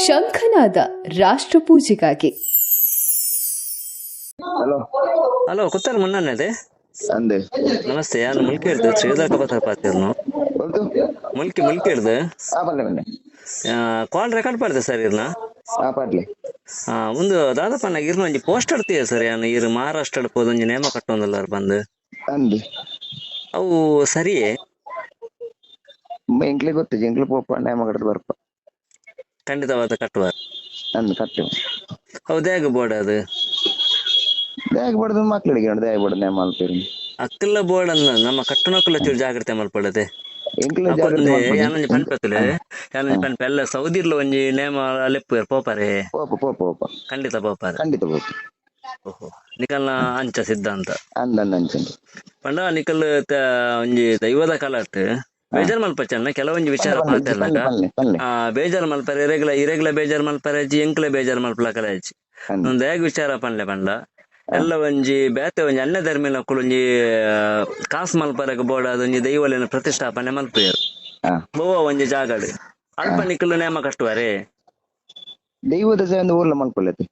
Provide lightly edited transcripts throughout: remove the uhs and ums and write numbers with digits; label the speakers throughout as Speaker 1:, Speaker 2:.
Speaker 1: ಶಂಖನಾದ ರಾಷ್ಟ್ರಪೂಜೆಗಾಗಿ.
Speaker 2: Hello
Speaker 3: hello ಕುತ್ತಾರ ಮುನ್ನನ್ನೇ.
Speaker 2: ಅಂದೆ.
Speaker 3: ನಮಸ್ತೆ, ಯಾನು ಮುಲ್ಕಿ ಹಿಡ್ದು ಶ್ರೀಧರ್ ಕಬತಾರ್ ಪಾತಿರ್ನು.
Speaker 2: ಒಲ್ತು?
Speaker 3: ಮುಲ್ಕಿ ಮುಲ್ಕಿ ಹಿಡ್ದು.
Speaker 2: ಆ ಪಲ್ಲೆ ಬನ್ನೆ.
Speaker 3: ಕಾಲ್ ರೆಕಾರ್ಡ್ ಪಡ್ದೆ ಸರ್ ಇರ್ನ.
Speaker 2: ಆ ಪಾಡ್ಲೆ.
Speaker 3: ಒಂದು ದಾದಪ್ಪನ ಇರ್ನ ಒಂಜಿ ಪೋಸ್ಟರ್ ತೀಯ ಸರ್, ಯಾನು ಇರು ಮಹಾರಾಷ್ಟ್ರ ಪೋದೊಂಜಿ ನೇಮ ಕಟ್ಟೊಂದಲ್ಲಾರ ಬಂದು.
Speaker 2: ಅಂದೆ.
Speaker 3: ಅವು ಸರಿಯೇ?
Speaker 2: ಎಂಕ್ಲೆ ಗೊತ್ತು, ಎಂಕ್ಲೆ ಪೋಪ ನೇಮ ಕಟ್ಟದ ಬರ್ಪ.
Speaker 3: ಖಂಡಿತವಾದ ಕಟ್ಟುವ.
Speaker 2: ಅಂದ್ ಕಟ್ಟು.
Speaker 3: ಹೌದು, ಬೋರ್ಡ್ ಅದು?
Speaker 2: ದೇಗ ಬಡ್ದು ಮಕ್ಳಿಗೆ ನೋಡಿ, ದೇಗ ಬಡ್ದು ನೇಮ ಅಲ್ಪಿರಿ.
Speaker 3: ಅಕ್ಕಲ ಬೋರ್ಡ್ ಅನ್ನ ನಮ್ಮ ಕಟ್ಟಣಕ್ಕಲ್ಲ ಚೂರು ಜಾಗ್ರತೆ ಮಲ್ಪಡದೆ.
Speaker 2: ಎಂಕ್ಲೆ ಜಾಗ್ರತೆ ಮಲ್ಪೊಡು.
Speaker 3: ಯಾನೊಂಜಿ ಪನ್ಪೆತ್ತಲೆ, ಯಾನೊಂಜಿ ಪನ್ಪೆ ಎಲ್ಲ ಸೌದಿರ್ಲ ಒಂಜಿ ನೇಮ ಲೆಪ್ಪು ಪೋಪಾರೆ.
Speaker 2: ಪೋಪ ಪೋಪ ಪೋಪ.
Speaker 3: ಖಂಡಿತ ಪೋಪಾರೆ.
Speaker 2: ಖಂಡಿತ ಪೋಪ.
Speaker 3: ಓಹೋ, ನಿಕಲ್ನ ಅಂಚ ಸಿದ್ಧಾಂತ.
Speaker 2: ಅಂದ ಅಂದ ಅಂಚ.
Speaker 3: ಪಂಡ ನಿಕಲ್ ಒಂಜಿ ದೈವದ ಕಲಟ್ ಬೇಜಾರ್ ಮಲ್ಪಚ್ಚನ್ನ ಕೆಲವೊಂಜಿ ವಿಚಾರ ಪಾತೆರ್ನಗ.
Speaker 2: ಪಲ್ಲೆ ಪಲ್ಲೆ.
Speaker 3: ಆ ಬೇಜಾರ್ ಮಲ್ಪರೆ ಇರೆಗ್ಲ ಇರೆಗ್ಲ ಬೇಜಾರ್ ಮಲ್ಪರೆ ಅಜ್ಜಿ, ಎಂಕ್ಲೆ ಬೇಜಾರ್ ಮಲ್ಪಲಕಲ ಅಜ್ಜಿ.
Speaker 2: ಅಂದ್.
Speaker 3: ಒಂದ್ ಹೇಗ್ ವಿಚಾರ ಪನ್ಲೆ ಪಂಡ ಎಲ್ಲ ಒಂಜಿ ಬೇತೆ ಒಂಜಿ ಅನ್ನ ಧರ್ಮಿನ ಒಂಜಿ ಕಾಸ್ ಮಲ್ಪರಗ ಬೋಡ ಒಂಜಿ ದೈವಲೆನ ಪ್ರತಿಷ್ಠಾಪನೆ ಮಲ್ಪುಯೆರ್. ಬೋವ ಒಂಜಿ ಜಾಗಡ್ ಅಲ್ಪ ನಿಕುಲು ನೇಮ ಕಟ್ಟುವರೆ.
Speaker 2: ದೈವದ ಸೇವೆ ಒಂದು ಊರ್ಲ ಮಲ್ಪೊಲೆತೆ.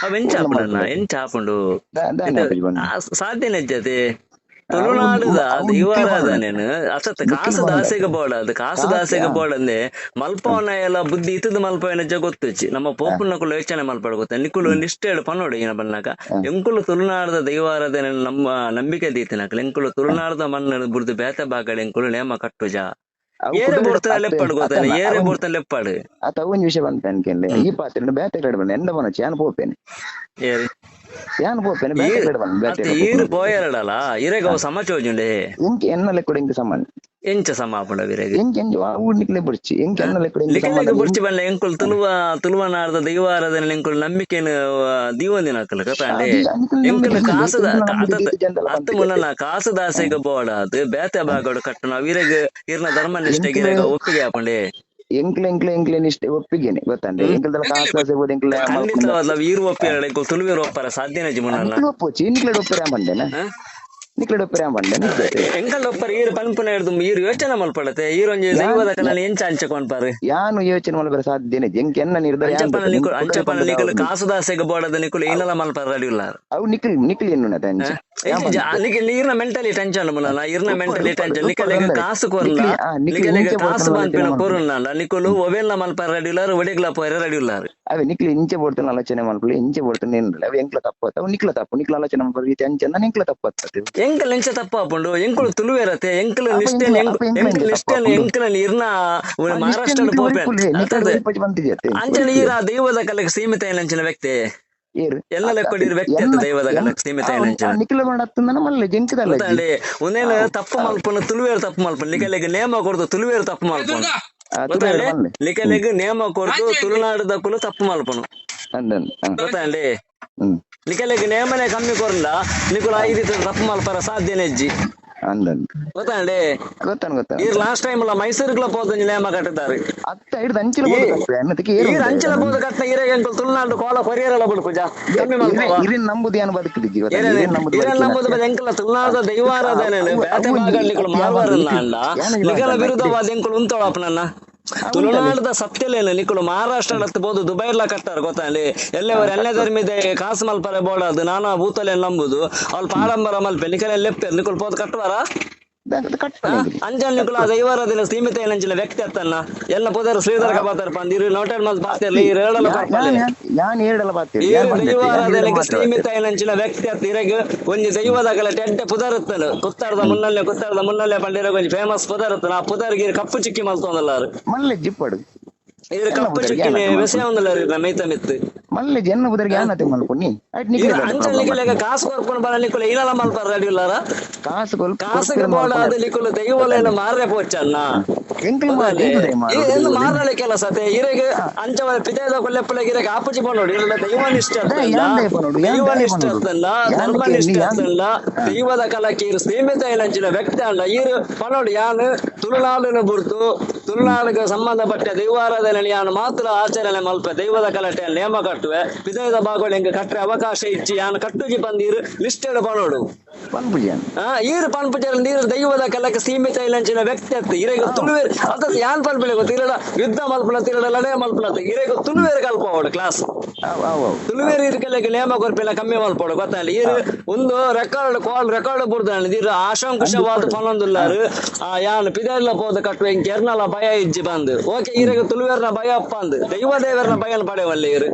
Speaker 3: ಅವ್ ಎಂಚ ಆಪುಂಡಣ್ಣ, ಎಂಚ ಆಪುಂಡು?
Speaker 2: ದಾನೆ ಆಪುಜಿ ಪಂಡ.
Speaker 3: ಸಾಧ್ಯನೇ ಇಜ್ಜತೆ. ತುಳುನಾಡುದ ದೈವಾರಾಧನೆನು ಅಸತ್ ಕಾಸು ದಾಸೆಗೆ ಬೋಡ, ಅದು ಕಾಸು ದಾಸೆಗೆ ಬೋಡಂದೆ ಮಲ್ಪವನ ಎಲ್ಲ ಬುದ್ಧಿ ಇತ್ತದ ಮಲ್ಪವನ ಗೊತ್ತುಚ್ಚಿ. ನಮ್ಮ ಪೋಪುನಕುಲು ಯೋಚನೆ ಮಲ್ಪಡ ಗೊತ್ತ ನಿಕುಲು ನಿಷ್ಠೆ ಪನ್ನೋಡು ಏನ ಬನ್ನಾಕ ಎಂಕುಲು ತುಳುನಾಡದ ದೈವಾರಾಧನೆ ನಮ್ಮ ನಂಬಿಕೆ ದೀತಿನಕಲು ಎಂಕುಲು ತುಳುನಾಡದ ಮಣ್ಣು ಬುರ್ದು ಬೇತೆ ಬಾಗಡೆ ಎಂಕುಲು ನೇಮ ಕಟ್ಟುಜ. ಏರೆ ಬೋಡ್ತಾನೆ ಲೆಪ್ಪಾಡು ಗೊತ್ತಾನೆ, ಏರೆ ಬೋಡ್ತಾನೆ ಲೆಪ್ಪಾಡು.
Speaker 2: ಆತ ಒಂಜಿ ವಿಷಯ ಬಂತ ಅನ್ಕೆನ್ಲೆ, ಈ ಪಾತ್ರೆ ಬೇತೆ ಕಡೆ ಬಂದ ಎಂದ ಬನಚಿ ಯಾನ್ ಪೋಪೇನೆ.
Speaker 3: ಏರಿ
Speaker 2: ಯಾನ್ ಪೋಪೇನೆ ಬೇತೆ ಕಡೆ ಬಂದ ಬೇತೆ.
Speaker 3: ಈರು ಪೋಯರಡಲ ಇರೆಗ ಅವು ಸಮಚೋಜುಂಡೆ.
Speaker 2: ಎಂಕ್ ಎನ್ನ ಲೆಕ್ಕಡ ಎಂಕ್ ಸಮಾನ.
Speaker 3: ಎಂಚ ಸಮ ಆಪುಂಡ ವಿರೆಗ್?
Speaker 2: ಎಂಕ್ ಎಂಚ ಊರ್ ನಿಕ್ಲೆ ಬುಡ್ಚಿ ಎಂಕ್ ಎನ್ನ ಲೆಕ್ಕಡ ಎಂಕ್
Speaker 3: ಲಿಕಲೆಗ್ ಬುಡ್ಚಿ ಬಲ್ಲ ಎಂಕುಲು ತುಳುವ ತುಳುವನಾಡದ ದೈವಾರಾಧನೆ ಎಂಕುಲು ನಂಬಿಕೆನು ದೀವೊಂದಿನಕುಲು ಕತಾಂಡೆ. ಎಂಕುಲು ಕಾಸದ ಅತ್ತ ಮುನ್ನ ಕಾಸು ದಾಸೆಗೆ ಬೋಡಾದ್ ಬೇತೆ ಬಾಗೋಡು ಕಟ್ಟುನ ಇರೆಗ್ ಇರ್ನ ಧರ್ಮ ನಿಷ್ಠೆಗೆ ಇರೆಗ ಒಪ್ಪಿಗೆ ಆಪುಂಡೆ.
Speaker 2: ಎಂಕ್ಲೆ ಎಂಕ್ಲೆ ಎಂಕ್ಲೆ ನಿಷ್ಠೆ ಒಪ್ಪಿಗೆನೆ ಗೊತ್ತಂಡೆ. ಎಂಕ್ಲೆದಲ ಕಾಸು ದಾಸೆ ಬೋಡು ಎಂಕ್ಲೆ
Speaker 3: ಖಂಡಿತವಾದ ಈರು ಒಪ್ಪಿರಲ್ಲ, ಎಂಕುಲು ತುಳುವೆರ್ ಒಪ್ಪರ ಸಾಧ್ಯನೇ ಮುನ್ನ.
Speaker 2: ನಿಕ್ಲೆ ಒಪ್ಪೊಚ್ಚಿ, ನಿಕ್ಲೆ ಒಪ್ಪರೆ ಬಂಡೆನ, ನಿಕ್ಲೆ ಒಪ್ಪರೆ ಬಂಡೆನ.
Speaker 3: ಎಂಕಲ್ ಒಪ್ಪರ ಈರು ಪನ್ಪುನ ಹಿಡ್ದು ಈರು ಯೋಚನೆ ಮಲ್ಪಡತೆ. ಈರೊಂಜಿ ದೈವದ ಕಲನ ಎಂಚ ಅಂಚಕೊಂಡ್ಪಾರು.
Speaker 2: ಯಾನು ಯೋಚನೆ ಮಲ್ಪರೆ ಸಾಧ್ಯನೇ ಎಂಕ್ ಎನ್ನ ನಿರ್ಧಾರ.
Speaker 3: ಅಂಚಪನ ನಿಕುಲು ಅಂಚಪನ ನಿಕುಲು ಕಾಸು ದಾಸೆಗೆ ಬೋಡದ ನಿಕುಲು ಏನಲ್ಲ ಮಲ್ಪರ ರೆಡಿ ಇಲ್ಲ.
Speaker 2: ಅವು ನಿಕ್ಲ್ ನಿಕ್ಲ್ ಎನ್ನುನತೆ ಅಂಚ.
Speaker 3: ಇರ್ನ ಮೆಂಟಲಿ ಟೆನ್ಷನ್ ಮುಲ್ಲ, ಇರ್ನ ಮೆಂಟಲಿ ಟೆನ್ಷನ್. ನಿಕಲೆಗ್ ಕಾಸು ಕೊರ್ಲ, ನಿಕಲೆಗ್ ಕಾಸು ಪನ್ಪಿನ ಕೊರುನ ನಿಕುಲು ಒವೆಲ್ಲ ಮಲ್ಪರ ರೆಡಿ ಇಲ್ಲ, ಒಡೆಗ್ಲ ಪೋಯರ ರೆಡಿ ಇಲ್ಲ.
Speaker 2: ಅವೇ ನಿಕ್ಲು ಇಂಚೆ ಬೋಡ್ತಾನೆ ಆಲೋಚನೆ ಮಲ್ಪುಲೆ, ಇಂಚೆ ಬೋಡ್ತಾನೆ ಏನಿಲ್ಲ. ಅವೆ ಎಂಕ್ಲ ತಪ್ಪು ಅವು ನಿಕ್ಲ ತಪ್ಪು, ನಿಕ್ಲ ಆಲೋಚನೆ ಮಲ್ಪರ ರೀತಿ ಅಂಚೆ ಅಂದ ಎಂಕ್ಲ ತಪ್ಪು ಆಗ್ತದೆ.
Speaker 3: ಎಂಕಲ್ ಎಂಚ ತಪ್ಪು ಆಪುಂಡು? ಎಂಕುಲು ತುಳುವೆರತೆ, ಎಂಕಲ್ ನಿಷ್ಠೆ ಎಂಕಲ್ ನಿಷ್ಠೆ ಎಂಕಲ್ ಇರ್ನ ಮಹಾರಾಷ್ಟ್ರ ಪೋಪೆ ಅಂಚನೆ ಈರ ದೈವದ ಕಲೆಗೆ ಸೀಮಿತ ಏನಂಚಿನ ವ್ಯಕ್ತಿ ಎಲ್ಲ ಲೆಕ್ಕೊಂಡಿರೋ ವ್ಯಕ್ತಿ ಅಂತ ದೈವದ ಕಲೆಗೆ ಸೀಮಿತ ಏನಂಚಿನ
Speaker 2: ನಿಕ್ಲ
Speaker 3: ಒಂದೇನು ತಪ್ಪು ಮಲ್ಪುನ ತುಳುವೇರು ತಪ್ಪು ಮಲ್ಪುನ ನಿಕಲೆಗ್ ನೇಮ ಕೊರ್ದು ತುಳುವೇರು ತಪ್ಪು ಮಲ್ಪುನು ಗೊತ್ತಾಂಡೆ. ನಿಕಲೆಗ್ ನೇಮ ಕೊರ್ದು ತುಳುನಾಡದಕ್ಕುಲು ತಪ್ಪು ಮಲ್ಪುನು ಗೊತ್ತಾಂಡೆ. ನಿಕಲೆಗ್ ನೇಮನೆ ಕಮ್ಮಿ ಕೊರ್ಲ ನಿಕುಲು ಈ ರೀತಿ ತಪ್ಪು ಮಲ್ಪರ ಸಾಧ್ಯನೇ ಇಜ್ಜಿ ಗೊತ್ತಾಂಡೆ.
Speaker 2: ಗೊತ್ತಾನ ಗೊತ್ತಾನ.
Speaker 3: ಈ ಲಾಸ್ಟ್ ಟೈಮ್ ಅಲ್ಲ ಮೈಸೂರುಗಳ ಪೋದೊಂಜಿ ನೇಮ ಕಟ್ಟಿದ್ದಾರೆ.
Speaker 2: ಅತ್ತ ಹಿಡ್ದು ಅಂಚಿನ
Speaker 3: ಈರ್ ಅಂಚಿನ ಬೋದ ಕಟ್ಟ ಇರೆಗ್ ಎಂಕುಲು ತುಳುನಾಡು ಕೋಲ ಕೊರಿಯರಲ್ಲ ಬುಡ್ಕುಜ ಕಮ್ಮಿ ಮಲ್ಪವ.
Speaker 2: ಇರಿನ್ ನಂಬುದು ಯಾನ್ ಬದುಕುದಿಜ್ಜಿ ಗೊತ್ತಾ?
Speaker 3: ಇರೆನ್ ನಂಬುದು ಬದ ಎಂಕುಲ ತುಳುನಾಡದ ದೈವಾರಾಧನೆ ಬೇತೆ ಭಾಗಡ್ ನಿಕುಲು ಮಾಲ್ವಾರಲ್ಲ ಅಂಡ ನಿಕಲ ವಿರುದ್ಧವಾದ ಎಂಕುಲು ಉಂತೋಳಪ್ಪನನ್ನ ತುಳುನಾಡದ ಸತ್ಯಲೇನು ನಿಕುಲು ಮಹಾರಾಷ್ಟ್ರ ಬೋದು ದುಬೈರ್ಲ ಕಟ್ಟಾರ ಗೊತ್ತಾಂಡಿ. ಎಲ್ಲವರು ಎಲ್ಲೇ ಧರ್ಮಿದೆ ಕಾಸು ಮಲ್ಪರೆ ಬೋಡದು ನಾನಾ ಭೂತಲೇನು ನಂಬುದು ಅಲ್ಪ ಆಡಂಬರ ಮಲ್ಪೆ ನಿಕಲೆ ಲೆಪ್ಪೆ ನಿಕುಲು ಪೋದು ಕಟ್ಟುವಾರ ಅಂಚನ್ ನಿಕುಲು ಆ ದೈವಾರಾಧನೆ ಸೀಮಿತ ಏನಂಚಿನ ವ್ಯಕ್ತಿ ಅತ್ತನ್ನ ಎಲ್ಲ ಪೋದರು ಶ್ರೀಧರ ಕಬಾತಾರ ಪಂದ್ ಇರು ನೋಟೆಡ್ ಮಲ್ತ್ ಬಾತಿರ್ಲಿ ಇರು ಏಳಲ ಕೊರ್ಪಲೆ.
Speaker 2: ಯಾನ್ ಏಳಲ ಬಾತಿರ್ಲಿ.
Speaker 3: ಇರು ದೈವಾರಾಧನೆಗೆ ಸೀಮಿತ ಏನಂಚಿನ ವ್ಯಕ್ತಿ ಅತ್ತ ಇರೆಗ್ ಒಂಜಿ ದೈವದ ಗಲಾಟೆ ಎಡ್ಡೆ ಪುದರುತ್ತನು ಕುತ್ತಾರದ ಮುನ್ನಲ್ಲೆ ಕುತ್ತಾರದ ಮುನ್ನಲ್ಲೆ ಪಂಡಿರಗ್ ಒಂಜಿ ಫೇಮಸ್ ಪುದರುತ್ತನು ಆ ಪುದರ್ಗೆ ಕಪ್ಪು ಚಿಕ್ಕಿ ಮಲ್ತೊಂದಲ್ಲಾರು
Speaker 2: ಮಲ್ಲೆ ಜಿಪ್ಪಡು
Speaker 3: ಇರು ಕಪ್ಪು ಚಿಕ್ಕಿ ವಿಷಯ ಒಂದಲ್ಲಾರು ಮೇತ ಮಿತ್ತು
Speaker 2: ಮಲ್ಲೆ ಜನ್ನ ಪುದರ್ಗೆ ಯಾನತೆ ಮಲ್ಪುನಿ
Speaker 3: ಅಂಚನ್ ನಿಕುಲೆಗ ಕಾಸು ಕೊರ್ಪುನ ಬರ ನಿಕುಲು ಏನಲ ಮಲ್ಪರ ರೆಡಿ ಇಲ್ಲಾರ.
Speaker 2: ಕಾಸು
Speaker 3: ಕಾಸುಗೆ ಬೋಡಾದ ನಿಕುಲು ದೈವಲೇನ ಮಾರ್ರೆ ಪೋಚನ್ನ ಮಾರಲೆ ಕೆಲಸ ಇರೆಗ್ ಅಂಚ ಪಿತಾದ ಕೊಲ್ಲೆಪ್ಪಲೆಗ್ ಇರೆಗ್ ಆಪುಜಿ ಪನೋಡು ಇರಲ್ಲ ದೈವನಿಷ್ಠ ಅತ್ತಲ್ಲ, ದೈವನಿಷ್ಠ ಅತ್ತಲ್ಲ, ಧರ್ಮನಿಷ್ಠ ಅತ್ತಲ್ಲ, ದೈವದ ಕಲಕ್ಕೆ ಇರು ಸೀಮಿತ ಇಲ್ಲಂಚಿನ ವ್ಯಕ್ತಿ ಅಲ್ಲ ಇರು ಪನೋಡು. ಯಾನು ತುಳುನಾಡಿನ ಬುರ್ತು ತುಳುನಾಡಿಗೆ ಸಂಬಂಧಪಟ್ಟ ದೈವಾರಾಧನೆ ಯಾನು ಮಾತ್ರ ಆಚರಣೆ ಮಲ್ಪೆ ದೈವದ ಕಲಟೆ ನೇಮ ಕಟ್ಟುವೆ ಪಿದಾಯದ ಬಾಗೋಳು ಎಂಕ್ ಕಟ್ಟರೆ ಅವಕಾಶ ಇಜ್ಜಿ ಯಾನು ಕಟ್ಟುಜಿ ಬಂದಿರು ನಿಷ್ಠೆಡು ಪನೋಡು.
Speaker 2: ಪನ್ಪುಜಾನ್
Speaker 3: ಈರು ಪನ್ಪುಜಾರ ನೀರು ದೈವದ ಕಲಕ್ಕೆ ಸೀಮಿತ ಇಲ್ಲಂಚಿನ ವ್ಯಕ್ತಿ ಅತ್ತ ಇರೆಗ ತುಳುವೇರು ಅತ್ತ ಯಾನ್ ಪನ್ಪಿಲೆ ಗೊತ್ತು ಇರಡ ಯುದ್ಧ ಮಲ್ಪುನ ತಿರಡ ಲಡೆ ಮಲ್ಪುನ ಇರೆಗ ತುಳುವೇರು ಕಲ್ಪವಡು ಕ್ಲಾಸ್
Speaker 2: ಅವ್ ಅವ್ ಅವ್
Speaker 3: ತುಳುವೇರು ಇರ್ಕಲೆಗೆ ನೇಮ ಕೊರ್ಪಿಲ್ಲ ಕಮ್ಮಿ ಮಲ್ಪೋಡು ಗೊತ್ತಲ್ಲ ಈರು ಒಂದು ರೆಕಾರ್ಡ್ ಕಾಲ್ ರೆಕಾರ್ಡ್ ಬುಡ್ದಾಣ ಇರು ಆಶಂಕುಶವಾದ ಪನೊಂದುಲ್ಲಾರು ಆ ಯಾನ್ ಪಿದರ್ಲ ಪೋದ ಕಟ್ಟುವೆ ಕೆರ್ನಲ ಭಯ ಇಜ್ಜಿ ಬಂದು ಓಕೆ ಈರೆಗ ತುಳುವೇರ್ನ ಭಯ ಅಪ್ಪ ಅಂದು ದೈವ ದೇವರ್ನ ಭಯನ ಪಡೆವಲ್ಲ ಈರು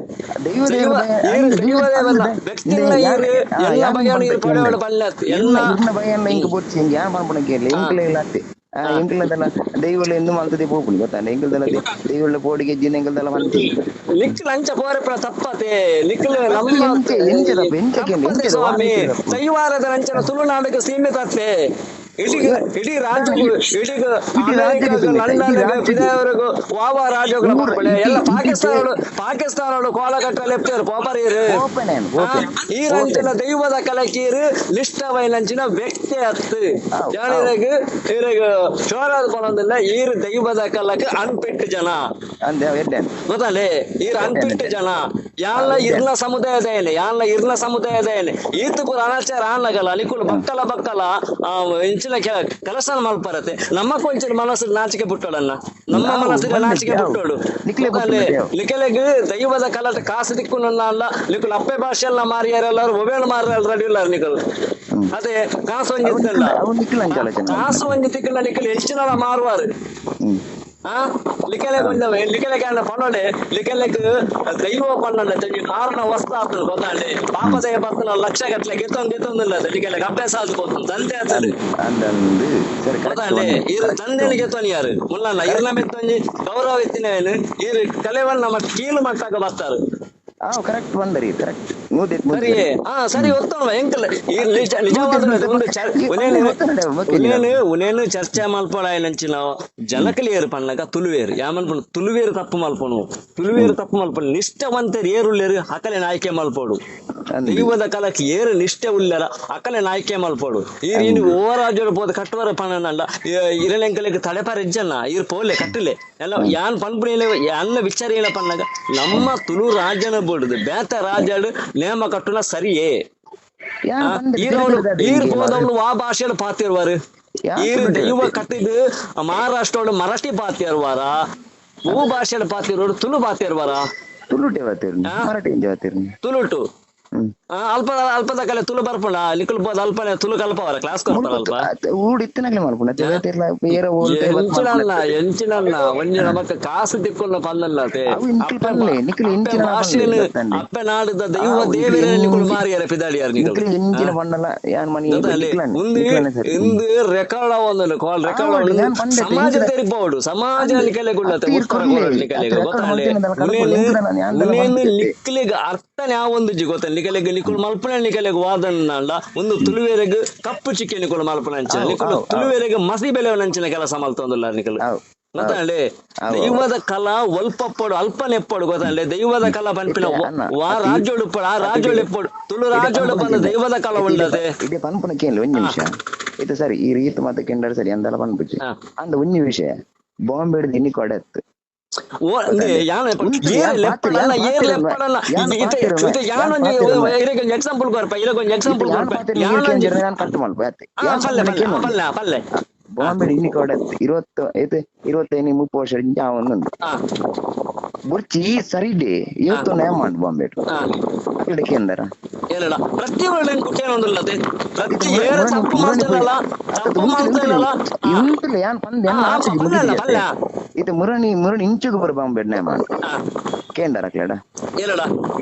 Speaker 2: ದೈವ
Speaker 3: ದೈವ
Speaker 2: ದೇವರ ಭಯ
Speaker 3: ಈರು
Speaker 2: ಅಂದ್
Speaker 3: ದೈವ
Speaker 2: ದೈವ
Speaker 3: ದೇವರ್ನ
Speaker 2: ಅಂದ್
Speaker 3: ವ್ಯಕ್ತಿನ
Speaker 2: ಇಂದೆ ಯಾನ್
Speaker 3: ಈರು
Speaker 2: ಆ
Speaker 3: ಎಲ್ಲ
Speaker 2: ಯಾನ್
Speaker 3: ಭಯನ
Speaker 2: ಪನ್ಪೆ
Speaker 3: ಈರು
Speaker 2: ಕೇನ್ಲೆ
Speaker 3: ಪಡೆವಡು ಪಲ್ಲೆ
Speaker 2: ಇರ್ನ
Speaker 3: ಎಲ್ಲ
Speaker 2: ಇರ್ನ ಭಯ ಎಲ್ಲ ಇಂಕ್ ಬೊಚ್ಚಿ ಇಂಕ್ ಯಾನ್ ಪನ್ಪುನ ಕೇನ್ಲೆ ಎಂಕ್ಲೆ ಇಲ್ಲತ್ತೆ ಆ ಎಂಕ್ಲದಲ್ಲ ದೈವಲ ಎಂದು ಮಲ್ತದೆ ಪೋಪುನಿ ಗೊತ್ತಾಂಡ ಎಂಕ್ಲದಲ್ಲ ದೈವಲ ಪೋಡಿಗೆ ಜಿನ ಎಂಕ್ಲದಲ್ಲ ಮಂತಿ
Speaker 3: ನಿಕ್ಲ್ ಅಂಚ ಪೋರೆಪುರ ತಪ್ಪತೆ ನಿಕ್ಲ್ ನಮ್ಮ
Speaker 2: ಎಂಚ ಎಂಚ ತಪ್ಪು ಎಂಚ ಕೇನ್ಲೆ
Speaker 3: ತಪ್ಪತೆ
Speaker 2: ಎಂಚ
Speaker 3: ಸ್ವಾಮಿ ದೈವಾರದ ಅಂಚನ ತುಳುನಾಡಿಗೆ ಸೀಮಿತ ಅತ್ತೆ ಇಡೀ ಇಡೀ ರಾಜ್ಯಗಳು ಇಡೀ
Speaker 2: ಇಡೀ ರಾಜ್ಯಕ್ಕೆ
Speaker 3: ಅಮೆರಿಕಗೂ
Speaker 2: ಸೀಮಿತ ಇಡೀ
Speaker 3: ಲಂಡನ್ಗೆ
Speaker 2: ರಾಜ್ಯಕ್ಕೆ
Speaker 3: ಬಿದಾವರೆಗೂ ವಾವ ರಾಜ್ಯಗಳ
Speaker 2: ಊರ
Speaker 3: ಪರ್ಪಳೆ
Speaker 2: ಇಡೀ
Speaker 3: ಎಲ್ಲ
Speaker 2: ಇಡೀ
Speaker 3: ಪಾಕಿಸ್ತಾನೋಡು ಕೋಲಕಟ್ಟಲೆ ಎಪ್ತೇರು ಪೋಪರೀರು
Speaker 2: ಓಪನ್ ಓಪನ್
Speaker 3: ಈ ರಂಚಿನ ದೈವದ ಕಲಕೀರು ಲಿಷ್ಟವೈನಂಚಿನ ವ್ಯಕ್ತಿ ಅತ್ತು
Speaker 2: ಅವ್ ಅವ್
Speaker 3: ಜಾನಿರಗ್ ಇರಗ್ ಚೋರಾದ ಪನೊಂದಿಲ್ಲ ಈರು ದೈವದ ಕಲಕ್ ಅನ್ಪಿಟ್ಟು ಜನ
Speaker 2: ಅಂದೆ ಎಡ್ಡೆ
Speaker 3: ಗೊತ್ತಲ್ಲೇ ಈರ್
Speaker 2: ಎಡ್ಡೆ
Speaker 3: ಅನ್ಪಿಟ್ಟು
Speaker 2: ಎಡ್ಡೆ
Speaker 3: ಜನ ಯಾನ್ಲ
Speaker 2: ಎಡ್ಡೆ
Speaker 3: ಇರ್ನ ಸಮುದಾಯದ ಏನೆ ಯಾನ್ಲ ಇರ್ನ ಸಮುದಾಯದ ಏನೆ ಈತ ಪೂರ ಅನಾಚಾರ ಆನ್ಲಗಲ್ಲ ನಿಕುಲು ಬಕ್ಕಲ ಬಕ್ಕಲ ಆ ಇಂಚಿನ ಕೆಲಸ ಮಲ್ಪರತೆ ನಮ್ಮ ಕೊಂಚಿನ ಮನಸ್ಸು ನಾಚಿಕೆ ಬಿಟ್ಟೋಳನ್ನ ನಮ್ಮ
Speaker 2: ಅವು
Speaker 3: ಮನಸ್ಸಿಗೆ
Speaker 2: ಬಂದಕ್ಕೆ
Speaker 3: ನಾಚಿಕೆ
Speaker 2: ಅವು
Speaker 3: ಬಿಟ್ಟೋಳು
Speaker 2: ನಿಕ್ಲೆ
Speaker 3: ಗೊತ್ತಲ್ಲೇ
Speaker 2: ಬುಟ್ಟುನತೆ ಅವು
Speaker 3: ನಿಕಲೆಗ್ ದೈವದ ಕಲಟ ಕಾಸು ದಿಕ್ಕುನಲ್ಲ ಅಲ್ಲ ನಿಕುಲು ಅಪ್ಪೆ ಭಾಷೆ ಎಲ್ಲ ಮಾರಿಯಾರೆಲ್ಲರೂ ಮೊಬೈಲ್ ಮಾರಿಯಲ್ಲ ರೆಡಿ ಇಲ್ಲ ನಿಕಲು
Speaker 2: ಹ್ಮ್
Speaker 3: ಅದೇ ಕಾಸು ಒಂಜಿ
Speaker 2: ಅವು
Speaker 3: ಇತ್ತಲ್ಲ
Speaker 2: ನಿಕ್ಲ ಅವು ನಿಕ್ಲ ಅಂಚ ಆಲೋಚನೆ
Speaker 3: ಕಾಸು
Speaker 2: ಮಲ್ಪುನ
Speaker 3: ಒಂಜಿ ತಿಕ್ಕುನ ನಿಕಲು ಹೆಚ್ಚಿನ ಮಾರುವಾರು
Speaker 2: ಹ್ಮ್
Speaker 3: ಆ ಲಿಕಲೆ ಕೊಂಡವೆ ಲಿಕಲೆ ಕಾಂಡ ಪನೊಡೆ ಲಿಕಲೆಕ್ ದೈವ ಪನ್ನಂಡ ತಂಜಿ ಮಾರಣ ವಸ್ತು ಆತನು ಗೊತ್ತಾಂಡೆ ಪಾಪದಯ ಬರ್ತನ ಲಕ್ಷ ಗಟ್ಲೆ ಗೆತ್ತೊಂದು ಗೆತ್ತೊಂದಿಲ್ಲ ಲಿಕಲೆಗ್ ಅಭ್ಯಾಸ ಆದ್ ಪೋತುಂಡು ದಂತೆ ಆತನು
Speaker 2: ಅಂದ್ ಅಂದ್ ಅಂದ್ ಸರಿ ಕರೆಕ್ಟ್
Speaker 3: ಗೊತ್ತಾಂಡೆ
Speaker 2: ಒಂದೆ
Speaker 3: ಈರು
Speaker 2: ಕರೆಕ್ಟ್
Speaker 3: ದಂದೆನು
Speaker 2: ಒಂದೆ
Speaker 3: ಗೆತ್ತೊನಿ ಯಾರು ಮುಲ್ಲಣ್ಣ ಇರ್ನ
Speaker 2: ಕರೆಕ್ಟ್
Speaker 3: ಮೆತ್ತೊಂಜಿ ಗೌರವ ಇತ್ತಿನ ಈರು ಕಲೆವನ್ನ ಮಟ್ಟ ಕೀಳು ಮಟ್ಟಾಗ ಬರ್ತಾರೆ
Speaker 2: ಆ ಕರೆಕ್ಟ್ ಬಂದರಿ ಕರೆಕ್ಟ್ ನೂದೆತ್
Speaker 3: ಸರಿ
Speaker 2: ಮುದ್ದೆ
Speaker 3: ಹಾ ಸರಿ ಒತ್ತೋಣ ಎಂಕಲ್ ಈ
Speaker 2: ಅತ್ತೆ
Speaker 3: ನಿಜ
Speaker 2: ನೂದೆತ್
Speaker 3: ನಿಜವಾದ
Speaker 2: ಮುದ್ದೆ
Speaker 3: ಒಂದು
Speaker 2: ಈ
Speaker 3: ಉನೇನು
Speaker 2: ಪನ್ನೆ ಒತ್ತನಡೆ ಓಕೆ
Speaker 3: ಉನೇನು ಉನೇನು ಚರ್ಚೆ ಮಲ್ಪಡ ನಂಚಿನ
Speaker 2: ಹ್ಮ್
Speaker 3: ಜನಕಲಿಯರು ಪನ್ನಗ ತುಳುವೇರು ಯಾಮನ್ಪುಣ ತುಳುವೇರು ತಪ್ಪು ಮಲ್ಪನು ತುಳುವೇರು
Speaker 2: ಹ್ಮ್
Speaker 3: ತಪ್ಪು ಮಲ್ಪನು ನಿಷ್ಠವಂತರು ಏರುಲ್ಲೇರು ಅಕಲೆ ನಾಯ್ಕೆ ಮಲ್ಪೋಡು
Speaker 2: ಅಂದ್
Speaker 3: ದೈವದ ಕಲಕ್ಕೆ ಏರು ನಿಷ್ಠೆ ಉಲ್ಲೆರ ಅಕಲೆ ನಾಯ್ಕೆ ಮಲ್ಪೋಡು ಈರ್ ಇನ್ನು
Speaker 2: ಅಂದ್
Speaker 3: ಓರಾಜೋಡು ಪೋದು ಕಟ್ಟುವರ ಪನ್ನಂಡ ಇರಲೆಂಕಲೆಗ್ ತಡೆಪಾರ ಇಜ್ಜನ್ನ ಈರ್ ಪೋಲೆ ಕಟ್ಟಲೆ ಎಲ್ಲ
Speaker 2: ಹ್ಮ್
Speaker 3: ಯಾನ್ ಪನ್ಪುಣಿಲೆ ಯಾನ್ನ ವಿಚಾರ ಏನ ಪನ್ನಗ ನಮ್ಮ ತುಳು ರಾಜ್ಯನ ಬೋಡುದು ಬೇತ ರಾಜ್ಯಡು ನೇಮ ಕಟ್ಟುನ ಸರಿಯೇ
Speaker 2: ಯಾನ್ ಪಂದೆ
Speaker 3: ಈರವಳು
Speaker 2: ತಿರುಗಿದಾದ
Speaker 3: ಈರ್
Speaker 2: ಇಂಗೆ ಮಾರು
Speaker 3: ಪೋದವಳು ಆ ಭಾಷೆಯಲ್ಲಿ ಪಾತಿರುವಾರು
Speaker 2: ಯಾನ್
Speaker 3: ಈರ್
Speaker 2: ತುಳುಟೆ
Speaker 3: ದೈವ
Speaker 2: ಅತ್ತೆ
Speaker 3: ಕಟ್ಟಿದ್ ಮಹಾರಾಷ್ಟ್ರೋಡು ಮರಾಠಿ ಪಾತಿರುವಾರ ಭೂ ಭಾಷೆಯಲ್ಲಿ ಪಾತಿರೋಡು ತುಳು ಪಾತಿರುವಾರ
Speaker 2: ತುಳುಟೆ ವಾತಿರ್ನಿ
Speaker 3: ಆ
Speaker 2: ಮರಾಠಿ ಇಂಜ ವಾತಿರ್ನಿ
Speaker 3: ತುಳುಟು
Speaker 2: ಹ್ಮ್
Speaker 3: ಆ, ಅಲ್ಪ ಅಲ್ಪದ ಕಲೆ ತುಳು ಬರ್ಪುಣ ನಿಕುಲ್ ಬೋದ ಅಲ್ಪನೆ ತುಳು ಕಲ್ಪವರ ಕ್ಲಾಸ್ ಕೊರ್ಪರ
Speaker 2: ಮುಲ್ಪ
Speaker 3: ಅಲ್ಪ
Speaker 2: ಊಡು ಇತ್ತನಾಗ್ಲೆ ಮಲ್ಪುನ ಬೇತಿರ್ಲ ಏರ ಓಲ್ತೆ ಬತ್
Speaker 3: ಎಂಚಿನಲ್ಲ
Speaker 2: ಮಲ್ಪುನ
Speaker 3: ಎಂಚಿನಲ್ಲ ಒಂಜಿ ನಮಕ್ ಕಾಸು ತಿಕ್ಕೊಂಡ ಪಲ್ಲಲ್ಲ ಅತೆ
Speaker 2: ಅವು ಇಂಕ್ಲ್
Speaker 3: ಅಪ್ಪೆ
Speaker 2: ಪನ್ಲೆ ನಿಕ್ಲ್
Speaker 3: ಅಪ್ಪೆ
Speaker 2: ಇಂಚಿನ ಪನ್ಲೆ
Speaker 3: ಭಾಷೆನು
Speaker 2: ಗೊತ್ತಂಡೆ
Speaker 3: ಅಪ್ಪೆ ನಾಡುದ ದೈವ
Speaker 2: ಆವು ನಿಕ್ಲ್
Speaker 3: ದೇವರೇ ನಿಕುಲು
Speaker 2: ಎಂಚಿ
Speaker 3: ಮಾರಿಯರ ಪಿದಾಳಿಯಾರ ನಿಕುಲು
Speaker 2: ನಿಕ್ಲ್ ಎಂಚಿನ ಪಣ್ಣಲ ಯಾನ್ ಮನಿ
Speaker 3: ಗೊತ್ತಲ್ಲಿ
Speaker 2: ನಿಕ್ಲನೆ
Speaker 3: ಒಂದು
Speaker 2: ನಿಕ್ಲನೆ ಸರಿ ಹ್ಮ್
Speaker 3: ಇಂದು ರೆಕಾರ್ಡ್ ಒಂದು ಕಾಲ್ ರೆಕಾರ್ಡ್
Speaker 2: ಆವಡ್
Speaker 3: ಒಂದು
Speaker 2: ಯಾನ್ ಪಂಡೆತೆ
Speaker 3: ಸಮಾಜ
Speaker 2: ಇಂಚಿನ
Speaker 3: ತೆರಿಪೋಡು ಸಮಾಜ
Speaker 2: ಅಂದ್
Speaker 3: ನಿಕಲೆಗುಳ್ಳತೆ
Speaker 2: ಅತ್ತೀರ್
Speaker 3: ಉತ್ತರ
Speaker 2: ಕೊರ್ಲೆ
Speaker 3: ಕೊರಡು
Speaker 2: ಅತ್
Speaker 3: ನಿಕಲೆಗ್
Speaker 2: ರೆಕಾರ್ಡ್
Speaker 3: ಗೊತ್ತಾಂಡೆ
Speaker 2: ಮಲ್ತಿನದಲ್ಲ ಕಡಪುಡು
Speaker 3: ಉನೇನು
Speaker 2: ಎಂಕುದಲ್ಲ ಯಾನ್ದಲ
Speaker 3: ಉನೇನು
Speaker 2: ಪಂಪುಜೆತ್ತೆ
Speaker 3: ನಿಕ್ಲಿಗ್ ಅರ್ಥನೆ ಆವೊಂದುಜಿ ಗೊತ್ತ ನಿಕಲೆಗ್ ನಿಕುಲು ಮಲ್ಪುನ ನಿಕಲೆಗ್ ವಾದನ್ನಂಡ ಒಂದು ತುಳುವೆರೆಗ್ ಕಪ್ಪು ಚಿಕ್ಕೆ ನಿಕುಲು ಮಲ್ಪುನಂಚಿನ
Speaker 2: ಅವು
Speaker 3: ನಿಕುಲು
Speaker 2: ಅವು ಅವು
Speaker 3: ತುಳುವೆರೆಗ್ ಮಸಿ ಬೆಲೆವನಂಚಿನ ಕೆಲಸ ಮಲ್ತೊಂದುಲ್ಲ ನಿಕಲು
Speaker 2: ಅವು ಅವು
Speaker 3: ಗೊತ್ತಾಂಡೆ
Speaker 2: ಅವು ಅವು
Speaker 3: ದೈವದ ಕಲಾ ಒಲ್ಪಪ್ಪಡು ಅಲ್ಪನೆಪ್ಪಡು ಗೊತ್ತಾಂಡೆ ದೈವದ ಕಲಾ ಪನ್ಪಿನ
Speaker 2: ಇತ್ತೆ ಅಣ್ಣ
Speaker 3: ವಾ
Speaker 2: ಅತ್ ಈ
Speaker 3: ರಾಜ್ಯೋಡು ಇಪ್ಪಡು ಆ
Speaker 2: ಅತ್ ಇಡೆ
Speaker 3: ರಾಜ್ಯೋಡು ಇಪ್ಪಡು ತುಳು
Speaker 2: ಇಡೆ
Speaker 3: ರಾಜ್ಯೋಡು
Speaker 2: ಪನ್ಪುನ
Speaker 3: ಬಂದ
Speaker 2: ಕೇನ್ಲೆ
Speaker 3: ದೈವದ ಕಲ
Speaker 2: ಇತ್ತೆ ಇಡೆ
Speaker 3: ಉಳ್ಳತೆ
Speaker 2: ಇಡೆ ಪನ್ಪುನ ಕೇನ್ಲೆ ಒಂಜಿ
Speaker 3: ಹಾ
Speaker 2: ನಿಮಿಷ ಇತ್ತೆ ಸರಿ ಈ ರೀತಿ ಮಾತ ಕೆಂಡರ್ ಸರಿ ಅಂದಲ ಪನ್ಪುಜಿ
Speaker 3: ಹಾ
Speaker 2: ಅಂದ ಒಂಜಿ ವಿಷಯ ಬಾಂಬೆ ಹಿಡ್ದು ಇನ್ನಿ ಕೊಡತ್ತು
Speaker 3: ಓ
Speaker 2: ಗೊತ್ತಾಂಡೆ
Speaker 3: ಯಾನ್
Speaker 2: ಉಂತು
Speaker 3: ಏರ್
Speaker 2: ಯಾನ್ ಪಾತಿರ್
Speaker 3: ಲೆಪ್ಪಡಲ್ಲ
Speaker 2: ಯಾನ್
Speaker 3: ಏರ್
Speaker 2: ಪಾತಿರನ್ವೆ
Speaker 3: ಲೆಪ್ಪಡಲ್ಲ
Speaker 2: ಯಾನ್
Speaker 3: ಇತ್ತೆ
Speaker 2: ಪಾತಿರನ್ವೆ
Speaker 3: ಇತ್ತೆ
Speaker 2: ಯಾನ್
Speaker 3: ಯಾನೊಂಜಿ
Speaker 2: ಪಾತಿರನ್ವೆ
Speaker 3: ಇರೆಗೊಂಜಿ ಎಕ್ಸಾಂಪಲ್ ಕೊರ್ಪ ಇರೆಗೊಂಜಿ
Speaker 2: ಇತ್ತೆ
Speaker 3: ಎಕ್ಸಾಂಪಲ್
Speaker 2: ಯಾನ್
Speaker 3: ಕೊರ್ಪ
Speaker 2: ಪಾತಿರ್ನ ಈರ್
Speaker 3: ಯಾನೊಂಜಿ
Speaker 2: ಕೇಂಜರ್ ಯಾನ್ ಕಟ್ ಮಲ್ಪ ಅತ್ತೆ
Speaker 3: ಹಾ
Speaker 2: ಯಾನ್
Speaker 3: ಪಲ್ಲೆ
Speaker 2: ಪನ್ಪುನ
Speaker 3: ಪಲ್ಲೆ ಹಾ
Speaker 2: ಕೇನೊಂದು
Speaker 3: ಪಲ್ಲೆ ಪಲ್ಲೆ ಹಾ
Speaker 2: ಬಾಂಬೆ ಇನ್ನಿ ಕೊಡತ್ತು ಇರುವತ್ತು ಐತೆ 25 30 ವರ್ಷ ಒಂದೊಂದು
Speaker 3: ಹಾ
Speaker 2: ಬೊರ್ಚಿ ಈ ಸರಿಡೆ
Speaker 3: ಹಾ
Speaker 2: ಇವತ್ತು ನೇಮ ಉಂಟು ಬಾಂಬೆ
Speaker 3: ಹಾ
Speaker 2: ಅಕಡೆ ಕೇಂದ್ರ
Speaker 3: ಏನಡ ಪ್ರತಿ ಒಳ್ಳೆ ಕುಟ್ಟೇನೊಂದುಲ್ಲತೆ
Speaker 2: ಇತ್ತೆ
Speaker 3: ಪ್ರತಿ
Speaker 2: ಮುರಣಿ
Speaker 3: ಏರ
Speaker 2: ಮುರಣಿ
Speaker 3: ತಪ್ಪು
Speaker 2: ಮುರಣಿ ಪೋಯಿ
Speaker 3: ಮಾಡ್ತಿಲ್ಲಲ್ಲ
Speaker 2: ಅತ್ತ
Speaker 3: ತಪ್ಪು
Speaker 2: ಉಂತಿಲ್ಲ ಉಂತಿಲ್ಲ
Speaker 3: ಮಾಡ್ತಿಲ್ಲಲ್ಲ ಹಾ
Speaker 2: ಉಂತಿಲ್ಲ ಯಾನ್ ಪಂದ್
Speaker 3: ಹಾ
Speaker 2: ಯಾನ್ ಆಚೆಗೆ
Speaker 3: ಪಲ್ಲೆ ಅಲ್ಲ
Speaker 2: ಮುಗಿದಿಯತ್ತೆ
Speaker 3: ಪಲ್ಲೆ
Speaker 2: ಇತ್ತೆ ಮುರಣಿ ಮುರಣಿ ಇಂಚುಗು ಬರ ಬಾಂಬೆ ನೇಮ
Speaker 3: ಹಾ
Speaker 2: ಕೇಂದ್ರ ಅಕ್ಲೆಡ
Speaker 3: ಏನಡ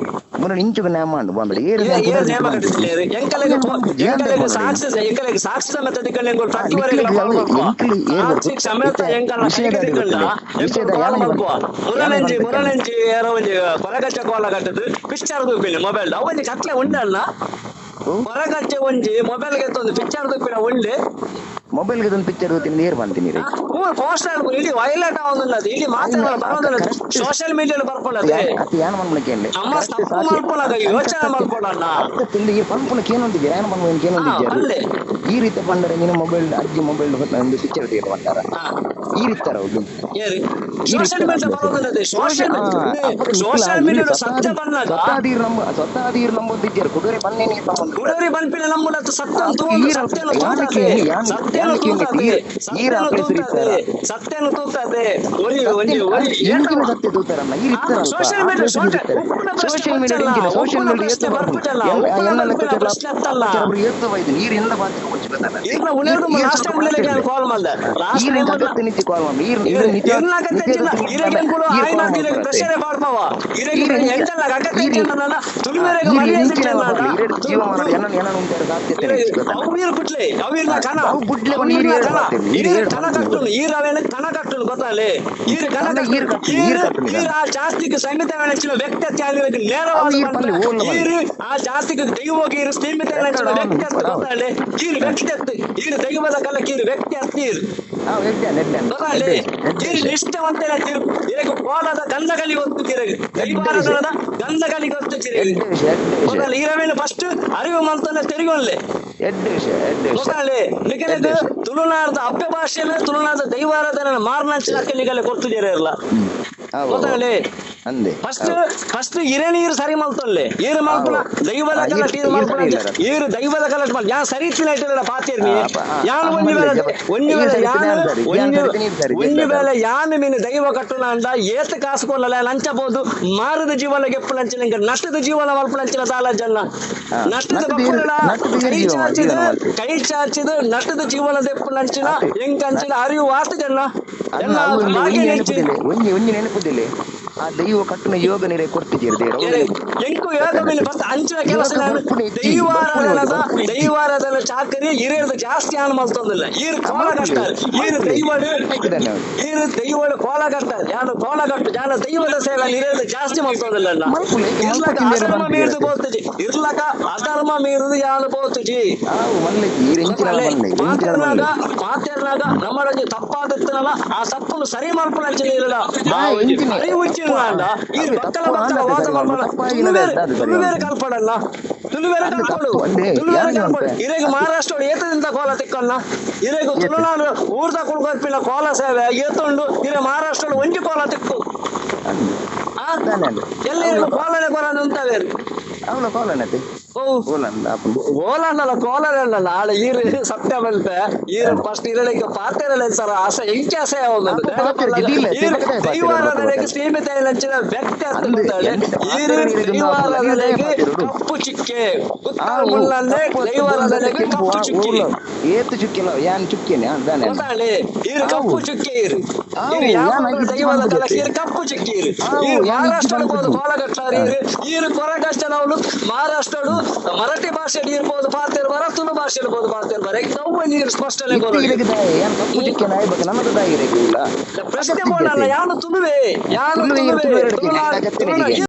Speaker 2: ಮುರಣಿ ಇಂಚುಗು ನೇಮ ಉಂಟು ಬಾಂಬೆ ಏರು
Speaker 3: ಏರ್
Speaker 2: ಯಾನ್
Speaker 3: ಏರ್
Speaker 2: ಪುದರ್
Speaker 3: ನೇಮ
Speaker 2: ದಿತ್ತು ಪನ್ಪುಜಿ
Speaker 3: ಕಟ್ಟಿದಿಲ್ಲ ಎಂಕಲೆಗ್
Speaker 2: ಅವು ಯಾನ್ ಪನ್ಪುಜಿ ಯಾನ್
Speaker 3: ಎಂಕಲೆಗ್
Speaker 2: ಪನೊಡು
Speaker 3: ಸಾಕ್ಷಿ ಎಂಕಲೆಗ್ ಸಾಕ್ಷಿ ಸಮೇತ ತಿಕ್ಕಂಡ ಎಂಕುಲು
Speaker 2: ಆ
Speaker 3: ಪ್ರತಿವರೆಗಳ
Speaker 2: ನಿಕ್ಲೆಗ್
Speaker 3: ಕಾಲ್
Speaker 2: ಅವು
Speaker 3: ಮಲ್ಪುವ
Speaker 2: ಎಂಕ್ಲು ಏರ್
Speaker 3: ಸಾಕ್ಷಿ
Speaker 2: ಗೊತ್ತು
Speaker 3: ಸಮೇತ
Speaker 2: ಇತ್ತೆ
Speaker 3: ಎಂಕಲ್ನ ಕೈಗೆ
Speaker 2: ವಿಷಯದ
Speaker 3: ತಿಕ್ಕಂಡ
Speaker 2: ಗೊತ್ತಿಲ್ಲ
Speaker 3: ಎಂಕುಲು
Speaker 2: ವಿಷಯದ
Speaker 3: ಕಾಲ್
Speaker 2: ಯಾನ್
Speaker 3: ಮಲ್ಪುವ
Speaker 2: ಯಾನ್
Speaker 3: ಮುರನಂಜಿ
Speaker 2: ಪನ್ಪೆ ಕೇನ್ಲೆ
Speaker 3: ಮುರನಂಜಿ ಏರೋ ಒಂಜಿ ಕೊರಗಚ್ಚ ಕೋಲ ಕಟ್ಟದು ಪಿಕ್ಚರ್ ತೂಪಿನಿ ಮೊಬೈಲ್ ಅವೊಂಜಿ ಕಟ್ಲೆ ಉಂಡಲ್ಲ
Speaker 2: ಓ
Speaker 3: ಕೊರಗಚ್ಚೆ ಒಂಜಿ ಮೊಬೈಲ್ ಗೆತ್ತೊಂದು ಪಿಕ್ಚರ್ ತೂಪಿನ ಉಂಡೆ
Speaker 2: ಮೊಬೈಲ್ ಗೆ ಒಂದು ಪಿಕ್ಚರ್ ತಿಂದು ಏರ್ ಬಂತೀನಿ ರೀ.
Speaker 3: ಪೋಸ್ಟರ್ ಇಡೀ ವೈಲೇಟ್ ಆವೊಂದುಲ್ಲದು ಇಡೀ ಮಾತೆಲ್ಲ ಬರೋದಿಲ್ಲ ಸೋಷಿಯಲ್ ಮೀಡಿಯಾ ಬರ್ಕೊಳ್ಳೋದು.
Speaker 2: ಅತ್ತೆ ಯಾನ್ ಮನ್ಮಣಕ್ಕೆ ಏನ್ಲೆ
Speaker 3: ನಮ್ಮ ತಪ್ಪು ಮಲ್ಪೊಳಗ ಯೋಚನೆ ಮಲ್ಪೊಳಣ್ಣ.
Speaker 2: ತಿಂದು ಈ ಪನ್ಪುನ ಕೇನೊಂದಿದ್ದೀರ ಯಾನ್ ಪನ್ಪುನ ಕೇನೊಂದಿದ್ದೀರ
Speaker 3: ಪನ್ಲೆ.
Speaker 2: ಈ ರೀತಿ ಪಂಡರೆ ನಿನ್ನ ಮೊಬೈಲ್ ಅಜ್ಜಿ ಮೊಬೈಲ್ ಒಂದು ಪಿಕ್ಚರ್ ತೆಗೆದು ಬಂದಾರ ಈ ರೀತಿ ಹೌದು.
Speaker 3: ಏರಿ ಸೋಷಿಯಲ್ ಮೀಡಿಯಾ ಬರೋದಿಲ್ಲ social media social media ಸತ್ಯ ಬಂದಾಗ
Speaker 2: ಸ್ವತಃ ನಮ್ಮ ಸ್ವತಃ ನಂಬುದಿದ್ದೀರ ಕುದುರೆ ಪನ್ನೇನೆ ತಮ್ಮಂದು
Speaker 3: ಕುಡೋರಿ ಬನ್ಪಿನ ನಮ್ಮನ್ನ ಸತ್ಯನ ತೂಂದು ಸತ್ಯನ ತೂತಾದೆ ಸತ್ಯನ ತೂತಾದೆ ಸತ್ಯನ ತೂತಾದೆ ಸತ್ಯನ ತೂತಾದೆ ಒರಿ ಒಂಜಿ ಒರಿ
Speaker 2: ಎಂಚಿನ ಸತ್ಯ ತೂತಾರಮ್ಮ ಈ ರೀತಿ
Speaker 3: ಸೋಷಿಯಲ್ ಮೀಡಿಯಾ
Speaker 2: ಸೋಷಿಯಲ್ ಮೀಡಿಯಾ ಎಂಚಿನ ಸೋಷಿಯಲ್ ಮೀಡಿಯಾ
Speaker 3: ಪ್ರಶ್ನೆ ಬರ್ಪುಜಲ್ಲ
Speaker 2: ಎಲ್ಲ ಲೆಕ್ಕಾಚಾರ
Speaker 3: ಪ್ರಶ್ನೆ ಅತ್ತಲ್ಲ
Speaker 2: ಏತ್ತು ಬೈದು ನೀರು ಎಲ್ಲ ಬಾತಿ ಕೊಚ್ಚಿ
Speaker 3: ಈರ್ನ ಉಳಿಯೋದು ಲಾಸ್ಟ್ ಟೈಮ್ ಉಳಿಯಲಿಕ್ಕೆ ಕಾಲ್ ಮಾಡ್ದೆ ಲಾಸ್ಟ್
Speaker 2: ಈರಿನ
Speaker 3: ಟೈಮ್
Speaker 2: ಅಗತ್ಯ ನಿತ್ಯ ಕಾಲ್ ಮಾಡಿ
Speaker 3: ಇರ್ನ ಅಗತ್ಯ ಇಲ್ಲ ಇರಗೆ ಅನ್ಕೊಳು ಆಯ್ನ ಇರಗೆ ಪ್ರೆಷರ್ ಪಾಡ್ಪವ ಇರಗೆ ಎಂಟಲ್ಲ ಅಗತ್ಯ ಇಲ್ಲ ತುಳುವೆರೆಗೆ ಮರ್ಯಾದೆ ಇಲ್ಲ
Speaker 2: ಜೀವಮಾನ ಎನ್ನ ಎನ್ನ ಉಂಟಾರ ಸಾಧ್ಯತೆ
Speaker 3: ಅವು ಕುಟ್ಲೆ ಅವಿರ್ನ ಕಣ
Speaker 2: ಅವು ಬುಡ್ಲೆ ಬಂದು ಈರು
Speaker 3: ಅವಿರ್ನ ಕಣ
Speaker 2: ಮಾಡ್ತೀವಿ, ಈರು
Speaker 3: ಈರು
Speaker 2: ಏರು
Speaker 3: ಕಣ
Speaker 2: ಮಾಡ್ತೀವಿ.
Speaker 3: ಕಟ್ಟುನು ಈರ ಅವೇನ ಕಣ ಕಟ್ಟುನು ಗೊತ್ತಲ್ಲಿ ಈರು ಕಣ
Speaker 2: ಅಲ್ಲ, ಈರು
Speaker 3: ಕಟ್ಟುನು
Speaker 2: ಕಟ್ಟುನು, ಈರು
Speaker 3: ಈರು
Speaker 2: ಕಟ್ಟುನು.
Speaker 3: ಈರು ಆ ಜಾತಿಗೆ ಸೀಮಿತ ವೆಣಚಿನ ವ್ಯಕ್ತಿ ಅತ್ಯಾಗಿ ನೇರವಾದ
Speaker 2: ಅವು ಈರು ಪಲ್ಲೆ, ಓಲ್ಲ ಪಲ್ಲೆ.
Speaker 3: ಈರು ಆ ಜಾತಿಗೆ ದೈವಗೆ ಈರು ಸೀಮಿತ ವೆಣಚಿನ ವ್ಯಕ್ತಿ ಅತ್ತ ಗೊತ್ತಲ್ಲಿ ಈರು ವ್ಯಕ್ತಿ ಅತ್ತ ಈರು ದೈವದ ಕಲಕ್ಕೆ ಈರು ವ್ಯಕ್ತಿ ಅತ್ತ ಈರು
Speaker 2: ಹಾ ಎಡ್ಡೆ ಎಡ್ಡೆ
Speaker 3: ಗೊತ್ತಲ್ಲಿ ಈರು ನಿಷ್ಠವಂತನ ತೀರ್ಪು ಇರಗೆ ಕೋಲದ ಗಂಧಗಲಿ ಗೊತ್ತು ತಿರಗೆ ದೈವಾರಾಧನದ ಗಂಧಗಲಿ ಗೊತ್ತು ತಿರಗೆ
Speaker 2: ಎಡ್ಡೆ ವಿಷಯ ಎಡ್ಡೆ ವಿಷಯ
Speaker 3: ಗೊತ್ತಲ್ಲಿ ಈರವೇನು ಫಸ್ಟ್ ಅರಿವು ಮಂತನ ತೆರಿಗೊಳ್ಳೆ
Speaker 2: ಎಡ್ಡೆ ವಿಷಯ ಎಡ್ಡೆ ವಿಷಯ
Speaker 3: ಗೊತ್ತಾಗಲಿ ನಿಗಲಿದ ತುಳುನಾಡದ ಅಪ್ಪೆ ಭಾಷೆಯಲ್ಲಿ ತುಳುನಾಡದ ದೈವಾರಾಧನೆ ಮಾರ್ನಂಚಿನ ನಿಗಲೆ ಕೊಡ್ತಿದ್ದೀರ ಇಲ್ಲ ಗೊತ್ತಾಗಲಿ
Speaker 2: ಅಂದೆ
Speaker 3: ಫಸ್ಟ್ ಫಸ್ಟ್ ಇರೆ ನೀರು ಸರಿ ಮಲ್ತೊಲ್ಲೆ ಈರು ಮಲ್ಪುನ ದೈವದ
Speaker 2: ಆ,
Speaker 3: ಕಲಟ್
Speaker 2: ಈರು
Speaker 3: ಈರು ಮಲ್ಪುನ
Speaker 2: ಸರಿ ಇಲ್ಲ.
Speaker 3: ಈರು ದೈವದ ಕಲಟ್ ಮಲ್ ಯಾನ್ ಸರಿ ಇತ್ತಿನ ಇಟ್ಟಿಲ್ಲ ಪಾತಿರ್ನಿ
Speaker 2: ಆ, ಆ,
Speaker 3: ಯಾನ್
Speaker 2: ಆ,
Speaker 3: ಒಂಜಿ
Speaker 2: ಮಲ್ಲೆ
Speaker 3: ವೇಳೆ
Speaker 2: ಜಪ.
Speaker 3: ಒಂಜಿ
Speaker 2: ಈರು
Speaker 3: ವೇಳೆ
Speaker 2: ಸರಿ
Speaker 3: ಯಾನ್
Speaker 2: ಇತ್ತಿನ ಸರಿ, ಯಾನ್
Speaker 3: ಒಂಜಿ
Speaker 2: ಸರಿ ಇತ್ತಿನ ನೀರು ಸರಿ,
Speaker 3: ಒಂಜಿ
Speaker 2: ಜಪ.
Speaker 3: ವೇಳೆ ಯಾನ್ ಮೀನು ದೈವ ಕಟ್ಟುನ ಅಂದ ಏತ ಕಾಸು ಕೊಲ್ಲಲ್ಲ ಲಂಚಬಹುದು ಮಾರದ ಜೀವನ ಗೆಪ್ಪುನಂಚಿನ ಇಂಕ ನಷ್ಟದ ಜೀವನ ಮಲ್ಪುನಂಚಿನ ದಾಲ ಜನ
Speaker 2: ಆ,
Speaker 3: ನಷ್ಟದ
Speaker 2: ನಷ್ಟದ ಈರು-
Speaker 3: ಬಪ್ಪುಗಳ
Speaker 2: ನಷ್ಟದ ಈರು
Speaker 3: ಕೈ
Speaker 2: ಜೀವ
Speaker 3: ಚಾಚಿದ
Speaker 2: ಜೀವನ ಮಲ್ಪು.
Speaker 3: ಕೈ ಚಾಚಿದ ನಷ್ಟದ ಜೀವನ ದೆಪ್ಪುನಂಚಿನ
Speaker 2: ಅತ್ತೆ.
Speaker 3: ಎಂಕಂಚಿನ ಅರಿವು ಆತ ಜನ
Speaker 2: ಅಣ್ಣ,
Speaker 3: ಎಲ್ಲ
Speaker 2: ಅವು ಒಂದು
Speaker 3: ಭಾಗ್ಯ
Speaker 2: ಒಂಜಿ
Speaker 3: ನೆಂಚಿ.
Speaker 2: ನೆನಪುದಿಲ್ಲ ಒಂಜಿ ಒಂಜಿ ನೆನಪುದಿಲ್ಲ ಆ ದೈವ ಕಟ್ಟುನ ಯೋಗ ನೀರೇ ಕೊಡ್ತಿದ್ದೀರಿ ದೇವ್ರ ಅವು ನೆನಪು.
Speaker 3: ಎಂಕು ಯೋಗ ಮೇಲೆ ಫಸ್ಟ್ ಅಂಚಿನ ಕೆಲಸ
Speaker 2: ಯೋಗ
Speaker 3: ನಾನು
Speaker 2: ಬರ್ಪುನೆ ಇಜ್ಜಿ,
Speaker 3: ದೈವಾರಾಧನದ
Speaker 2: ಬರ್ಪುನೆ ಇಜ್ಜಿ.
Speaker 3: ದೈವಾರಾಧನ ಚಾಕರಿ ಹಿರಿಯರ್ದು ಜಾಸ್ತಿ ಆನ್ ಮಲ್ತೊಂದಿಲ್ಲ ಈರು ಕೋಲ ಕಷ್ಟ ಈರು ದೈವಡು ಈರು ದೈವಡು ಕೋಲ ಕಷ್ಟ ಯಾನು ಕೋಲ ಕಟ್ಟು ಜಾನ ದೈವದ ಸೇವೆ ಹಿರಿಯರ್ದು ಜಾಸ್ತಿ ಮಲ್ತೊಂದಿಲ್ಲ ಅಣ್ಣ.
Speaker 2: ಮಲ್ಪುಲೆ,
Speaker 3: ಇರ್ಲಕ
Speaker 2: ಮಲ್ಪುಲೆ
Speaker 3: ಅಧರ್ಮ
Speaker 2: ಬಂತು
Speaker 3: ಮೀರ್ದು
Speaker 2: ಇರತ್ತೆ.
Speaker 3: ಬೋತುಜಿ ಇರ್ಲಕ ಅಧರ್ಮ ಮೀರುದು ಯಾನು ಬೋತುಜಿ
Speaker 2: ಆವು ಮಲ್ಲೆ ಈರು ಎಂಚಿನ ಮಲ್ಲೆ ಎಂಚಿನ
Speaker 3: ಮಾತಾಡ್ನಾಗ
Speaker 2: ಮಲ್ಲೆ
Speaker 3: ಮಾತಾಡ್ನಾಗ ನಮ್ಮ ಒಂಜಿ ತಪ್ಪಾದಿತ್ತನಲ್ಲ ಆ ತಪ್ಪನ್ನು ಸರಿ ಮಲ್ಪುನಂಚಿನ ಇರಲ್ಲ
Speaker 2: ಆ, ಎಂಚಿನ?
Speaker 3: ಅರಿವು ಇಚ್ಚಿಲ್ಲ ಅಂಡ ಈ
Speaker 2: ಅದೇ
Speaker 3: ಬಕ್ಕಲ
Speaker 2: ತಪ್ಪು
Speaker 3: ಬಕ್ಕಲ
Speaker 2: ಆಂಡ
Speaker 3: ವಾದ
Speaker 2: ಸರಿ
Speaker 3: ಮಲ್ಪಡ
Speaker 2: ತಪ್ಪಾಗಿಲ್ಲ
Speaker 3: ತುಳುವೇರು
Speaker 2: ಅದು ಸರಿ
Speaker 3: ತುಳುವೇರು ಕಲ್ಪಡಲ್ಲ ತುಳುವೇರು
Speaker 2: ಅದು
Speaker 3: ಕಲ್ಪಡು
Speaker 2: ತಪ್ಪು ಅಂದೆ,
Speaker 3: ತುಳುವೇರು
Speaker 2: ಯಾರಿಗೆ
Speaker 3: ಕಲ್ಪಡು
Speaker 2: ಉಂಟೆ?
Speaker 3: ಇರೆಗ್ ಮಹಾರಾಷ್ಟ್ರ ಏತದಿಂದ ಕೋಲ ತಿಕ್ಕಣ್ಣ ಇರೆಗ್ ತುಳುನಾಡು ಊರ್ದ ಕುಳ್ಕೊರ್ಪಿನ ಕೋಲ ಸೇವೆ ಏತುಂಡು ಇರೆ ಮಹಾರಾಷ್ಟ್ರ ಒಂಜಿ ಕೋಲ ತಿಕ್ಕು
Speaker 2: ಅಂದೆ.
Speaker 3: ಆ
Speaker 2: ತಾನೆ ಅದು.
Speaker 3: ಎಲ್ಲ ಕೋಲನೆ ಕೋಲನೆ ಉಂಟಾವೆ
Speaker 2: ಅವನ ಕೋಲನತೆ
Speaker 3: ಓ
Speaker 2: ಕೋಲನ್ ಆಪುಂಡು
Speaker 3: ಓಲಾಂಡಲ್ಲ ಕೋಲನಲ್ಲ ಆಳೆ ಈರು ಸತ್ಯ ಬಂತೆ ಈರು ಫಸ್ಟ್ ಇರಲಿಕ್ಕೆ ಪಾತೆರಲ್ಲ ಸರ್ ಆಸೆ ಎಂಚೆ ಆಸೆ
Speaker 2: ಅಪ್ಪ ಪಾತೆರ ಜಿಡ್ಡಿಲ್ಲ,
Speaker 3: ಈರು
Speaker 2: ತಿನ್ನಕದೇ ಪಾತೆರ
Speaker 3: ದೈವಾರಾಧನೆಗೆ ಸೀಮಿತ ಇಲ್ಲಂಚಿನ ವ್ಯಕ್ತಿ ಅರ್ಥ
Speaker 2: ಅಂದೆ,
Speaker 3: ಗೊತ್ತಾಳೆ
Speaker 2: ಎಂತ
Speaker 3: ಈರು
Speaker 2: ಪಾತೆರ ನೀರಿಗೆ ಒಂದು ಆಪುಂಡು,
Speaker 3: ದೈವಾರಾಧನೆಗೆ
Speaker 2: ಪಾತೆರುಡು.
Speaker 3: ಕಪ್ಪು ಚಿಕ್ಕೆ
Speaker 2: ಆ,
Speaker 3: ಉತ್ತರ ಮುಲ್ಲಂದೆ
Speaker 2: ತಪ್ಪು ಅತ್ತು
Speaker 3: ದೈವಾರಾಧನೆಗೆ
Speaker 2: ಕೆಂಪು,
Speaker 3: ಕಪ್ಪು
Speaker 2: ಆ,
Speaker 3: ಚುಕ್ಕಿ
Speaker 2: ಓಲ. ಏತು ಚುಕ್ಕಿಲ್ಲ ಯಾನ್ ಚುಕ್ಕಿನೆ ಅಂದಾನೆ
Speaker 3: ಗೊತ್ತಾಳೆ ಈರು
Speaker 2: ಆವು.
Speaker 3: ಕಪ್ಪು ಚುಕ್ಕೆ ಈರು
Speaker 2: ಆವು,
Speaker 3: ಈರು ಯಾವ
Speaker 2: ಯಾನ್ ಐದು
Speaker 3: ದೈವದ
Speaker 2: ಜೀವನ
Speaker 3: ಕಲಕ್ಕೆ ಈರು ಕಪ್ಪು ಚುಕ್ಕಿ ಈರು
Speaker 2: ಆವು,
Speaker 3: ಈರು
Speaker 2: ಯಾನ್
Speaker 3: ಮಹಾರಾಷ್ಟ್ರ
Speaker 2: ಇಜ್ಜಿ
Speaker 3: ಹೋದ
Speaker 2: ಬಂದ್ಬಿಟ್ಟು.
Speaker 3: ಕೋಲಗಟ್ಟಾರ ಈರು ಈರು ಕೊರಗಷ್ಟನವನು ಮಹಾರಾಷ್ಟ್ರಡು ಮರಾಠಿ ಭಾಷೆ ಇರ್ಬೋದು ಪಾತಿರ್ಬಾರ ತುಳು ಭಾಷೆ ಇರ್ಬೋದು ಪಾತಿರ್ಬಾರ ಕವ್ವ ನೀರು ಸ್ಪಷ್ಟನೆ
Speaker 2: ಇತ್ತು
Speaker 3: ಕೊರೊಡು.
Speaker 2: ಇರಗೆ ದಾಯ ಯಾನ್ ಕಪ್ಪು ಚುಕ್ಕೆ ನಾಯಿ ಬಗ್ಗೆ ನನ್ನದು ದಾಯಿ ಇರಗೆ ಇಲ್ಲ
Speaker 3: ಪ್ರಶ್ನೆ ಬೋಡಲ್ಲ ಯಾನು ತುಳುವೆ ಯಾನು
Speaker 2: ತುಳುವೆ,
Speaker 3: ತುಳುವೆ
Speaker 2: ತುಳುವೆ
Speaker 3: ತುಳುನಾಡು
Speaker 2: ಅಗತ್ಯನೇ
Speaker 3: ತುಳುನಾಡು
Speaker 2: ಇದೆ.